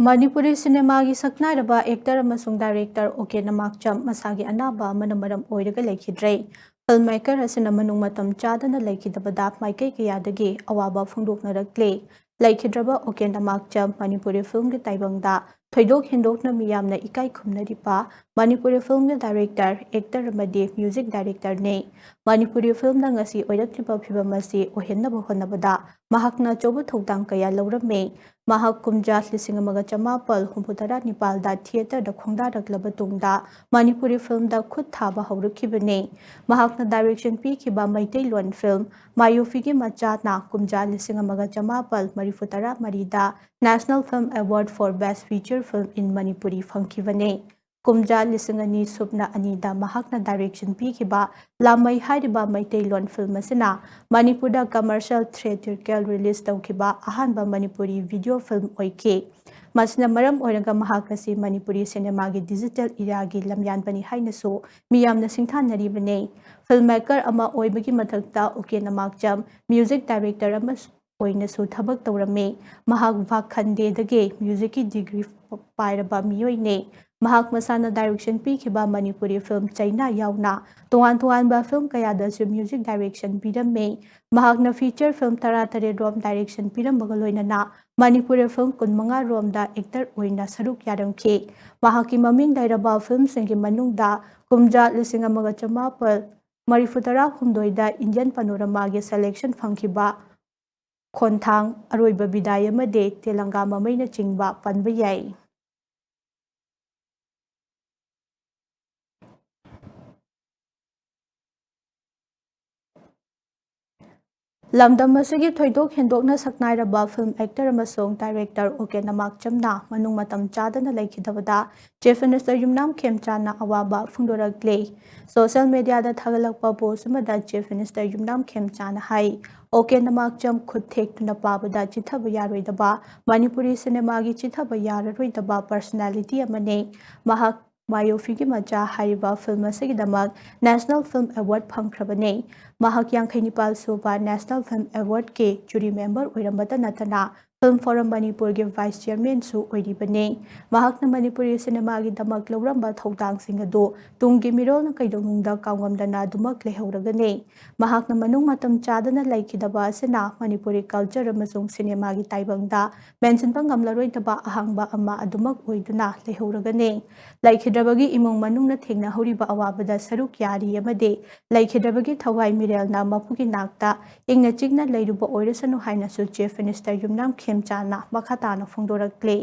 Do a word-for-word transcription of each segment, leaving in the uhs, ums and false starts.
ꯃꯅꯤꯄꯨꯔꯤ ꯁꯤꯅꯦꯃꯥꯒꯤ ꯁꯛꯅꯥꯏꯔꯕ ꯑꯦꯛꯇꯔ ꯑꯃꯁꯨꯡ ꯗꯥꯏꯔꯦꯛꯇꯔ ꯑꯣ ꯀꯦ ꯅꯃꯥꯛꯆꯝ ꯃꯁꯥꯒꯤ ꯑꯅꯥꯕ ꯑꯃꯅ ꯃꯔꯝ ꯑꯣꯏꯔꯒ ꯂꯩꯈꯤꯗ꯭ꯔꯦ꯫ ꯐꯤꯜꯝ ꯃꯦꯀꯔ ꯑꯁꯤꯅ ꯃꯅꯨꯡ ꯃꯇꯝ ꯆꯥꯗꯅ ꯂꯩꯈꯤꯗꯕꯗ ꯃꯥꯏꯀꯩ ꯀꯌꯥꯗꯒꯤ ꯑꯋꯥꯕ ꯐꯣꯡꯗꯣꯛꯅꯔꯛꯂꯦ꯫ ꯂꯩꯈꯤꯗ꯭ꯔꯕ ꯑꯣ ꯀꯦ ꯅꯃꯥꯛꯆꯝ ꯃꯅꯤꯄꯨꯔꯤ ꯐꯤꯜꯝꯒꯤ ꯇꯥꯏꯕꯪꯗ ꯊꯣꯏꯗꯣꯛ ꯍꯦꯟꯗꯣꯛꯅ ꯃꯤꯌꯥꯝꯅ ꯏꯀꯥꯏ ꯈꯨꯝꯅꯔꯤꯕ ꯃꯅꯤꯄꯨꯔꯤ ꯐꯤꯜꯝꯒꯤ ꯗꯥꯏꯔꯦꯛꯇꯔ, ꯑꯦꯛꯇꯔ ꯑꯃꯗꯤ ꯃ꯭ꯌꯨꯖꯤꯛ ꯗꯥꯏꯔꯦꯛꯇꯔꯅꯤ꯫ ꯃꯅꯤꯄꯨꯔꯤ ꯐꯤꯜꯝꯗ ꯉꯁꯤ ꯑꯣꯏꯔꯛꯂꯤꯕ ꯐꯤꯕꯝ ꯑꯁꯤ ꯑꯣꯏꯍꯟꯅꯕ ꯍꯣꯠꯅꯕꯗ ꯃꯍꯥꯛꯅ ꯑꯆꯧꯕ ꯊꯧꯗꯥꯡ ꯀꯌꯥ ꯂꯧꯔꯝꯃꯤ꯫ ꯃꯍꯥꯛ ꯀꯨꯝꯖꯥ ꯂꯤꯁꯤꯡ ꯑꯃꯒ ꯆꯃꯥꯄꯜ ꯍꯨꯝꯐꯨꯇꯔꯥ ꯅꯤꯄꯥꯜꯗ ꯊꯤꯌꯦꯇꯔꯗ ꯈꯣꯡꯗꯥꯔꯛꯂꯕ ꯇꯨꯡꯗ ꯃꯅꯤꯄꯨꯔꯤ ꯐꯤꯜꯝꯗ ꯈꯨꯠ ꯊꯥꯕ ꯍꯧꯔꯛꯈꯤꯕꯅꯤ꯫ ꯃꯍꯥꯛꯅ ꯗꯥꯏꯔꯦꯛꯁꯟ ꯄꯤꯈꯤꯕ ꯃꯩꯇꯩꯂꯣꯟ ꯐꯤꯜꯝ ꯃꯥꯌꯣꯐꯤꯒꯤ ꯃꯆꯥꯅ ꯀꯨꯝꯖꯥ ꯂꯤꯁꯤꯡ ꯑꯃꯒ ꯆꯃꯥꯄꯜ ꯃꯔꯤꯐꯨꯇꯔꯥ ꯃꯔꯤꯗ National Film Award for Best Feature Film in Manipuri ꯐꯪꯈꯤꯕꯅꯤ꯫ ꯀꯨꯝꯖꯥ ꯂꯤꯁꯤꯡ ꯑꯅꯤ ꯁꯨꯞꯅ ꯑꯅꯤꯗ ꯃꯍꯥꯛꯅ ꯗꯥꯏꯔꯦꯛꯁꯟ ꯄꯤꯈꯤꯕ ꯂꯥꯃꯩ ꯍꯥꯏꯔꯤꯕ ꯃꯩꯇꯩꯂꯣꯟ ꯐꯤꯜꯝ ꯑꯁꯤꯅ ꯃꯅꯤꯄꯨꯔꯗ ꯀꯃꯔꯁꯤꯌꯦꯜ ꯊꯤꯌꯦꯇꯔꯤꯀꯦꯜ ꯔꯤꯂꯤꯖ ꯇꯧꯈꯤꯕ ꯑꯍꯥꯟꯕ ꯃꯅꯤꯄꯨꯔꯤ ꯚꯤꯗꯤꯑꯣ ꯐꯤꯜꯝ ꯑꯣꯏꯈꯤ꯫ ꯃꯁꯤꯅ ꯃꯔꯝ ꯑꯣꯏꯔꯒ ꯃꯍꯥꯛ ꯑꯁꯤ ꯃꯅꯤꯄꯨꯔꯤ ꯁꯤꯅꯦꯃꯥꯒꯤ ꯗꯤꯖꯤꯇꯦꯜ ꯏꯔꯥꯒꯤ ꯂꯝꯌꯥꯟꯕꯅꯤ ꯍꯥꯏꯅꯁꯨ ꯃꯤꯌꯥꯝꯅ ꯁꯤꯡꯊꯥꯅꯔꯤꯕꯅꯤ꯫ ꯐꯤꯜꯝ ꯃꯦꯀꯔ ꯑꯃ ꯑꯣꯏꯕꯒꯤ ꯃꯊꯛꯇ ꯑꯣ ꯀꯦ ꯅꯃꯥꯛꯆꯝ ꯃ꯭ꯌꯨꯖꯤꯛ ꯗꯥꯏꯔꯦꯛꯇꯔ ꯑꯃꯁꯨ ꯑꯣꯏꯅꯁꯨ ꯊꯕꯛ ꯇꯧꯔꯝꯃꯤ꯫ ꯃꯍꯥꯛ ꯚꯥꯈꯟꯗꯦꯗꯒꯤ ꯃ꯭ꯌꯨꯖꯤꯛꯀꯤ ꯗꯤꯒ꯭ꯔꯤ ꯄꯥꯏꯔꯕ ꯃꯤꯑꯣꯏꯅꯤ꯫ ꯃꯍꯥꯛ ꯃꯁꯥꯅ ꯗꯥꯏꯔꯦꯛꯁꯟ ꯄꯤꯈꯤꯕ ꯃꯅꯤꯄꯨꯔꯤ ꯐꯤꯜꯝ ꯆꯩꯅꯥ ꯌꯥꯎꯅ ꯇꯣꯉꯥꯟ ꯇꯣꯉꯥꯟꯕ ꯐꯤꯜꯝ ꯀꯌꯥꯗꯁꯨ ꯃ꯭ꯌꯨꯖꯤꯛ ꯗꯥꯏꯔꯦꯛꯁꯟ ꯄꯤꯔꯝꯃꯤ꯫ ꯃꯍꯥꯛꯅ ꯐꯤꯆꯔ ꯐꯤꯜꯝ ꯇꯔꯥꯇꯔꯦꯠ ꯔꯣꯝ ꯗꯥꯏꯔꯦꯛꯁꯟ ꯄꯤꯔꯝꯕꯒ ꯂꯣꯏꯅꯅ ꯃꯅꯤꯄꯨꯔꯤ ꯐꯤꯜꯝ ꯀꯨꯟꯃꯉꯥ ꯔꯣꯝꯗ ꯑꯦꯛꯇꯔ ꯑꯣꯏꯅ ꯁꯔꯨꯛ ꯌꯥꯔꯝꯈꯤ꯫ ꯃꯍꯥꯛꯀꯤ ꯃꯃꯤꯡ ꯂꯩꯔꯕ ꯐꯤꯜꯝꯁꯤꯡꯒꯤ ꯃꯅꯨꯡꯗ ꯀꯨꯝꯖꯥ ꯂꯤꯁꯤꯡ ꯑꯃꯒ ꯆꯃꯥꯄꯜ ꯃꯔꯤꯐꯨꯇꯔꯥ ꯍꯨꯝꯗꯣꯏꯗ ꯏꯟꯗꯤꯌꯟ ꯄꯅꯣꯔꯃꯥꯒꯤ ꯁꯦꯂꯦꯛꯁꯟ ꯐꯪꯈꯤꯕ ꯈꯣꯟꯊꯥꯡ, ꯑꯔꯣꯏꯕ ꯕꯤꯗꯥꯏ ꯑꯃꯗꯤ ꯇꯦꯂꯪꯒꯥ ꯃꯃꯩꯅꯆꯤꯡꯕ ꯄꯟꯕ ꯌꯥꯏ꯫ ꯂꯝꯗꯝ ꯑꯁꯤꯒꯤ ꯊꯣꯏꯗꯣꯛ ꯍꯦꯟꯗꯣꯛꯅ ꯁꯛꯅꯥꯏꯔꯕ ꯐꯤꯜꯝ ꯑꯦꯛꯇꯔ ꯑꯃꯁꯨꯡ ꯗꯥꯏꯔꯦꯛꯇꯔ ꯑꯣ ꯀꯦ ꯅꯃꯥꯛꯆꯝꯅ ꯃꯅꯨꯡ ꯃꯇꯝ ꯆꯥꯗꯅ ꯂꯩꯈꯤꯗꯕꯗ ꯆꯤꯐ ꯃꯤꯅꯤꯁꯇꯔ ꯌꯨꯝꯅꯥꯝ ꯈꯦꯝꯆꯥꯟꯅ ꯑꯋꯥꯕ ꯐꯣꯡꯗꯣꯔꯛꯂꯦ꯫ ꯁꯣꯁꯤꯌꯦꯜ ꯃꯤꯗꯤꯌꯥꯗ ꯊꯥꯒꯠꯂꯛꯄ ꯄꯣꯁ ꯑꯃꯗ ꯆꯤꯐ ꯃꯤꯅꯤꯁꯇꯔ ꯌꯨꯝꯅꯥꯝ ꯈꯦꯝꯆꯥꯟꯅ ꯍꯥꯏ, ꯑꯣ ꯀꯦ ꯅꯃꯥꯛꯆꯝ ꯈꯨꯠ ꯊꯦꯛꯇꯨꯅ ꯄꯥꯕꯗ ꯆꯤꯊꯕ ꯌꯥꯔꯣꯏꯗꯕ, ꯃꯅꯤꯄꯨꯔꯤ ꯁꯤꯅꯦꯃꯥꯒꯤ ꯆꯤꯊꯕ ꯌꯥꯔꯔꯣꯏꯗꯕ ꯄꯔꯁꯣꯅꯥꯂꯤꯇꯤ ꯑꯃꯅꯤ꯫ ꯃꯍꯥꯛ ꯃꯥꯌꯣꯐꯤꯒꯤ ꯃꯆꯥ ꯍꯥꯏꯔꯤꯕ ꯐꯤꯜꯝ ꯑꯁꯤꯒꯤꯗꯃꯛ ꯅꯦꯁꯅꯦꯜ ꯐꯤꯜꯝ ꯑꯦꯋꯥꯔꯗ ꯐꯪꯈ꯭ꯔꯕꯅꯤ꯫ ꯃꯍꯥꯛ ꯌꯥꯡꯈꯩ ꯅꯤꯄꯥꯜ ꯁꯨꯕ ꯅꯦꯁꯅꯦꯜ ꯐꯤꯜꯝ ꯑꯦꯋꯥꯔꯗꯀꯤ ꯖꯨꯔꯤ ꯃꯦꯝꯕꯔ ꯑꯣꯏꯔꯝꯕꯇ ꯅꯠꯇꯅ Film Forum ꯃꯅꯤꯄꯨꯔꯒꯤ vice chairmanꯁꯨ ꯑꯣꯏꯔꯤꯕꯅꯤ꯫ ꯃꯍꯥꯛꯅ ꯃꯅꯤꯄꯨꯔꯤ ꯁꯤꯅꯦꯃꯥꯒꯤꯗꯃꯛ ꯂꯧꯔꯝꯕ ꯊꯧꯗꯥꯡꯁꯤꯡ ꯑꯗꯨ ꯇꯨꯡꯒꯤ ꯃꯤꯔꯣꯜꯅ ꯀꯩꯗꯧꯅꯨꯡꯗ ꯀꯥꯎꯉꯝꯗꯅ ꯑꯗꯨꯃꯛ ꯂꯩꯍꯧꯔꯒꯅꯤ꯫ ꯃꯍꯥꯛꯅ ꯃꯅꯨꯡ ꯃꯇꯝ ꯆꯥꯗꯅ ꯂꯩꯈꯤꯗꯕ ꯑꯁꯤꯅ ꯃꯅꯤꯄꯨꯔꯤ culture ꯑꯃꯁꯨꯡ ꯁꯤꯅꯦꯃꯥꯒꯤ ꯇꯥꯏꯕꯪꯗ ꯃꯦꯟꯁꯤꯟꯕ ꯉꯝꯂꯔꯣꯏꯗꯕ ꯑꯍꯥꯡꯕ ꯑꯃ ꯑꯗꯨꯃꯛ ꯑꯣꯏꯗꯨꯅ ꯂꯩꯍꯧꯔꯒꯅꯤ꯫ ꯂꯩꯈꯤꯗ꯭ꯔꯕꯒꯤ ꯏꯃꯨꯡ ꯃꯅꯨꯡꯅ ꯊꯦꯡꯅꯍꯧꯔꯤꯕ ꯑꯋꯥꯕꯗ ꯁꯔꯨꯛ ꯌꯥꯔꯤ ꯑꯃꯗꯤ ꯂꯩꯈꯤꯗ꯭ꯔꯕꯒꯤ ꯊꯋꯥꯏ ꯃꯤꯔꯦꯜꯅ ꯃꯄꯨꯒꯤ ꯅꯥꯛꯇ ꯏꯪꯅ ꯆꯤꯛꯅ ꯂꯩꯔꯨꯕ ꯑꯣꯏꯔꯁꯅꯨ ꯍꯥꯏꯅꯁꯨ Chief Minister ꯌꯨꯝꯅꯥꯝ ꯈꯦꯝꯆꯥꯅ ꯃꯈꯥ ꯇꯥꯅ ꯐꯣꯡꯗꯣꯔꯛꯂꯤ꯫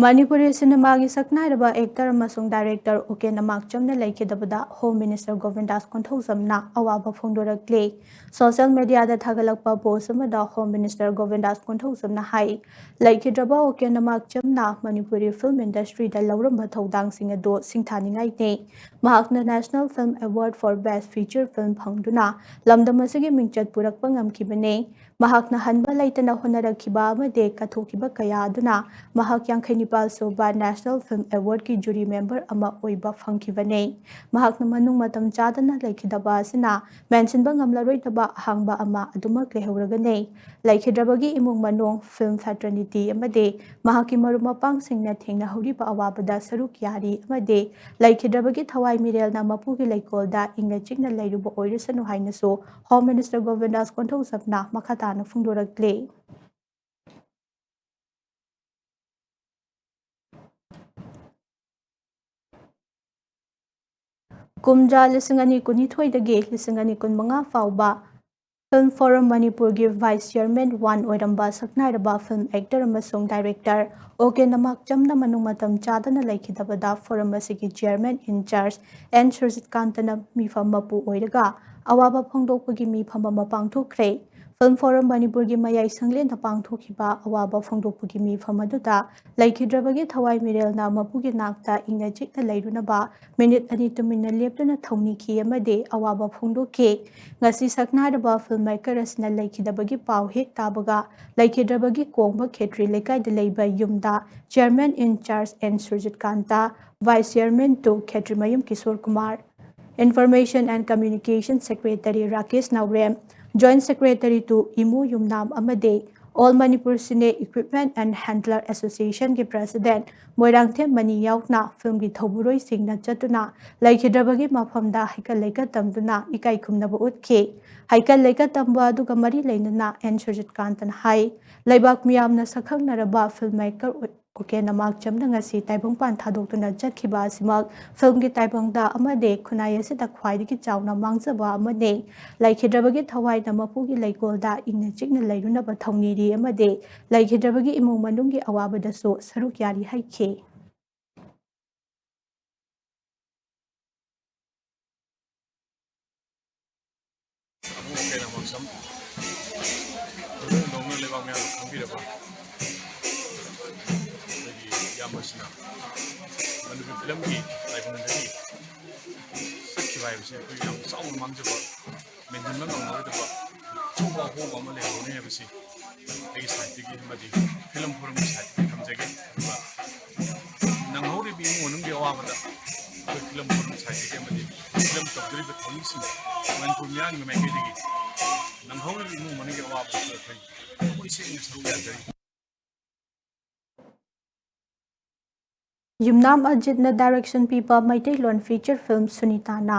ꯃꯅꯤꯄꯨꯔꯤ ꯁꯤꯅꯦꯃꯥꯒꯤ ꯁꯛꯅꯥꯏꯔꯕ actor ꯑꯃꯁꯨꯡ director ꯑꯣ ꯀꯦ ꯅꯃꯥꯛꯆꯝꯅ ꯂꯩꯈꯤꯗꯕꯗ Home Minister ꯒꯣꯕꯤꯟꯗꯥꯁ ꯀꯣꯟꯊꯧꯖꯝꯅ ꯑꯋꯥꯕ ꯐꯣꯡꯗꯣꯔꯛꯂꯤ꯫ Social mediaꯗ ꯊꯥꯒꯠꯂꯛꯄ post ꯑꯃꯗ Home Minister ꯒꯣꯕꯤꯟꯗꯥꯁ ꯀꯣꯟꯊꯧꯖꯝꯅ ꯍꯥꯏ, ꯂꯩꯈꯤꯗ꯭ꯔꯕ ꯑꯣ ꯀꯦ ꯅꯃꯥꯛꯆꯝꯅ ꯃꯅꯤꯄꯨꯔꯤ film industryꯗ ꯂꯧꯔꯝꯕ ꯊꯧꯗꯥꯡꯁꯤꯡ ꯑꯗꯨ ꯁꯤꯡꯊꯥꯅꯤꯡꯉꯥꯏꯅꯤ꯫ ꯃꯍꯥꯛꯅ National Film Award for Best Feature Film ꯐꯪꯗꯨꯅ ꯂꯝꯗꯝ ꯑꯁꯤꯒꯤ ꯃꯤꯡꯆꯠ ꯄꯨꯔꯛꯄ ꯉꯝꯈꯤꯕꯅꯤ꯫ ꯃꯍꯥꯛꯅ ꯍꯟꯕ ꯂꯩꯇꯅ ꯍꯣꯠꯅꯔꯛꯈꯤꯕ ꯑꯃꯗꯤ ꯀꯠꯊꯣꯛꯈꯤꯕ ꯀꯌꯥ ꯑꯗꯨꯅ ꯃꯍꯥꯛ ꯌꯥꯡꯈꯩ ꯅꯤꯄꯥꯜ ꯁꯨꯕ National Film Awardꯀꯤ jury member ꯑꯃ ꯑꯣꯏꯕ ꯐꯪꯈꯤꯕꯅꯤ꯫ ꯃꯍꯥꯛꯅ ꯃꯅꯨꯡ ꯃꯇꯝ ꯆꯥꯗꯅ ꯂꯩꯈꯤꯗꯕ ꯑꯁꯤꯅ ꯃꯦꯟꯁꯤꯟꯕ ꯉꯝꯂꯔꯣꯏꯗꯕ ꯑꯍꯥꯡꯕ ꯑꯃ ꯑꯗꯨꯃꯛ ꯂꯩꯍꯧꯔꯒꯅꯤ꯫ ꯂꯩꯈꯤꯗ꯭ꯔꯕꯒꯤ ꯏꯃꯨꯡ ꯃꯅꯨꯡ, film fraternity ꯑꯃꯗꯤ ꯃꯍꯥꯛꯀꯤ ꯃꯔꯨꯞ ꯃꯄꯥꯡꯁꯤꯡꯅ ꯊꯦꯡꯅꯍꯧꯔꯤꯕ ꯑꯋꯥꯕꯗ ꯁꯔꯨꯛ ꯌꯥꯔꯤ ꯑꯃꯗꯤ ꯂꯩꯈꯤꯗ꯭ꯔꯕꯒꯤ ꯊꯋꯥꯏ ꯃꯤꯔꯦꯜꯅ ꯃꯄꯨꯒꯤ ꯂꯩꯀꯣꯜꯗ ꯏꯪꯅ ꯆꯤꯛꯅ ꯂꯩꯔꯨꯕ ꯑꯣꯏꯔꯁꯅꯨ ꯍꯥꯏꯅꯁꯨ Home Minister ꯒꯣꯕꯤꯟꯗꯥꯁ ꯀꯣꯟꯊꯧꯖꯝꯅ ꯃꯈꯥ ꯇꯥꯅ ꯐꯣꯡꯗꯣꯔꯛꯂꯤ꯫ ꯀꯨꯝꯖꯥ ꯂꯤꯁꯤꯡ ꯑꯅꯤ ꯀꯨꯟꯅꯤꯊꯣꯏꯗꯒꯤ ꯂꯤꯁꯤꯡ ꯑꯅꯤ ꯀꯨꯟꯃꯉꯥ ꯐꯥꯎꯕ Film Forum ꯃꯅꯤꯄꯨꯔꯒꯤ vice chairman one ꯑꯣꯏꯔꯝꯕ ꯁꯛꯅꯥꯏꯔꯕ film actor ꯑꯃꯁꯨꯡ director ꯑꯣ ꯀꯦ ꯅꯃꯥꯛꯆꯝꯅ ꯃꯅꯨꯡ ꯃꯇꯝ ꯆꯥꯗꯅ ꯂꯩꯈꯤꯗꯕꯗ forum ꯑꯁꯤꯒꯤ chairman in charge N Surjit ꯀꯥꯟꯇꯅ ꯃꯤꯐꯝ ꯃꯄꯨ ꯑꯣꯏꯔꯒ ꯑꯋꯥꯕ ꯐꯣꯡꯗꯣꯛꯄꯒꯤ ꯃꯤꯐꯝ ꯑꯃ ꯄꯥꯡꯊꯣꯛꯈ꯭ꯔꯦ꯫ Film Forum ꯃꯅꯤꯄꯨꯔꯒꯤ ꯃꯌꯥꯏ ꯁꯪꯂꯦꯟꯗ ꯄꯥꯡꯊꯣꯛꯈꯤꯕ ꯑꯋꯥꯕ ꯐꯣꯡꯗꯣꯛꯄꯒꯤ ꯃꯤꯐꯝ ꯑꯗꯨꯗ ꯂꯩꯈꯤꯗ꯭ꯔꯕꯒꯤ ꯊꯋꯥꯏ ꯃꯤꯔꯦꯜꯅ ꯃꯄꯨꯒꯤ ꯅꯥꯛꯇ ꯏꯪꯅ ꯆꯤꯛꯅ ꯂꯩꯔꯨꯅꯕ minute ꯑꯅꯤ ꯇꯨꯃꯤꯟꯅ ꯂꯦꯞꯇꯨꯅ ꯊꯧꯅꯤꯈꯤ ꯑꯃꯗꯤ ꯑꯋꯥꯕ ꯐꯣꯡꯗꯣꯛꯈꯤ꯫ ꯉꯁꯤ ꯁꯛꯅꯥꯏꯔꯕ filmmaker ꯑꯁꯤꯅ ꯂꯩꯈꯤꯗꯕꯒꯤ ꯄꯥꯎ ꯍꯦꯛ ꯇꯥꯕꯒ ꯂꯩꯈꯤꯗ꯭ꯔꯕꯒꯤ ꯀꯣꯡꯕ ꯈꯦꯇ꯭ꯔꯤ ꯂꯩꯀꯥꯏꯗ ꯂꯩꯕ ꯌꯨꯝꯗ chairman in charge N Surjit Kanta, vice chairman two Khetrimayum Kishore Kumar, Information and Communication Secretary Rakesh Naorem, Joint Secretary to ꯏꯃꯨ ꯌꯨꯝꯅꯥꯝ ꯑꯃꯗꯤ All Manipur Cine Equipment and Handler Association ꯒꯤ President ꯃꯣꯏꯔꯥꯡꯊꯦꯝ ꯃꯅꯤ ꯌꯥꯎꯅ ꯐꯤꯜꯝꯒꯤ ꯊꯧꯕꯨꯔꯣꯏꯁꯤꯡꯅ ꯆꯠꯇꯨꯅ ꯂꯩꯈꯤꯗ꯭ꯔꯕꯒꯤ ꯃꯐꯝꯗ ꯍꯩꯀꯠ ꯂꯩꯀꯠ ꯇꯝꯗꯨꯅ ꯏꯀꯥꯏ ꯈꯨꯝꯅꯕ ꯎꯠꯈꯤ꯫ ꯍꯩꯀꯠ ꯂꯩꯀꯠ ꯇꯝꯕ ꯑꯗꯨꯒ ꯃꯔꯤ ꯂꯩꯅꯅ ꯑꯦꯟ ꯁꯨꯔꯖꯤꯠꯀꯥꯟꯇꯅ ꯍꯥꯏ, ꯂꯩꯕꯥꯛ ꯃꯤꯌꯥꯝꯅ ꯁꯛꯈꯪꯅꯔꯕ ꯐꯤꯜꯝ ꯃꯦꯀꯔ ꯎꯀꯦꯟ ꯑꯃꯥꯛꯆꯝꯅ ꯉꯁꯤ ꯇꯥꯏꯕꯪꯄꯥꯟ ꯊꯥꯗꯣꯛꯇꯨꯅ ꯆꯠꯈꯤꯕ ꯑꯁꯤꯃꯛ ꯐꯤꯜꯝꯒꯤ ꯇꯥꯏꯕꯪꯗ ꯑꯃꯗꯤ ꯈꯨꯟꯅꯥꯏ ꯑꯁꯤꯗ ꯈ꯭ꯋꯥꯏꯗꯒꯤ ꯆꯥꯎꯅ ꯃꯥꯡꯖꯕ ꯑꯃꯅꯤ꯫ ꯂꯩꯈꯤꯗ꯭ꯔꯕꯒꯤ ꯊꯋꯥꯏꯅ ꯃꯄꯨꯒꯤ ꯂꯩꯀꯣꯜꯗ ꯏꯪꯅ ꯆꯤꯛꯅ ꯂꯩꯔꯨꯅꯕ ꯊꯧꯅꯤꯔꯤ ꯑꯃꯗꯤ ꯂꯩꯈꯤꯗ꯭ꯔꯕꯒꯤ ꯏꯃꯨꯡ ꯃꯅꯨꯡꯒꯤ ꯑꯋꯥꯕꯗꯁꯨ ꯁꯔꯨꯛ ꯌꯥꯔꯤ ꯍꯥꯏꯈꯤ꯫ ꯑꯕꯨꯡ ꯀꯩꯅꯥꯃꯛꯁꯝ ꯍꯧꯖꯤꯛ ꯅꯧꯅ ꯂꯩꯕꯥꯛ ꯃꯌꯥꯝꯅ ꯈꯪꯕꯤꯔꯕ ꯑꯩꯈꯣꯏꯒꯤ ꯏꯌꯥꯝꯕꯁꯤꯅ ꯃꯅꯤꯄꯨꯔ ꯐꯤꯂꯝꯒꯤ ꯂꯥꯏꯕꯨꯡꯗꯒꯤ ꯆꯠꯈꯤꯕ ꯍꯥꯏꯕꯁꯤ ꯑꯩꯈꯣꯏ ꯌꯥꯝ ꯆꯥꯎꯅ ꯃꯥꯡꯖꯕ, ꯃꯦꯟꯁꯤꯟꯕ ꯉꯝꯂꯔꯣꯏꯗꯕ ꯑꯆꯧꯕ ꯑꯍꯣꯡꯕ ꯑꯃ ꯂꯩꯍꯧꯔꯅꯤ ꯍꯥꯏꯕꯁꯤ ꯑꯩꯒꯤ ꯁꯥꯏꯠꯇꯒꯤ ꯑꯃꯗꯤ ꯐꯤꯂꯝ ꯐꯣꯔꯝꯒꯤ ꯁꯥꯏꯠꯇꯒꯤ ꯊꯝꯖꯒꯦ꯫ ꯑꯗꯨꯒ ꯅꯪꯍꯧꯔꯤꯕ ꯏꯃꯨꯡ ꯃꯅꯨꯡꯒꯤ ꯑꯋꯥꯕꯗ ꯑꯩꯈꯣꯏ ꯐꯤꯂꯝ ꯐꯣꯔꯝ ꯁꯥꯏꯠꯇꯒꯤ ꯑꯃꯗꯤ ꯐꯤꯂꯝ ꯇꯧꯖꯔꯤꯕ ꯊꯧꯃꯤꯁꯤꯡ ꯃꯅꯤꯄꯨꯔ ꯃꯤꯌꯥꯝꯒꯤ ꯃꯥꯏꯀꯩꯗꯒꯤ ꯅꯪꯍꯧꯔꯤꯕ ꯏꯃꯨꯡ ꯃꯅꯨꯡꯒꯤ ꯑꯋꯥꯕꯗꯁꯨ ꯑꯩꯈꯣꯏ ꯊꯃꯣꯏ ꯁꯦꯡꯅ ꯁꯔꯨꯛ ꯌꯥꯖꯔꯤ꯫ ꯌꯨꯝꯅꯥꯝ ꯑꯖꯤꯠꯅ direction ꯄꯤꯕ ꯃꯩꯇꯩꯂꯣꯟ feature film ꯁꯨꯅꯤꯇꯥꯅ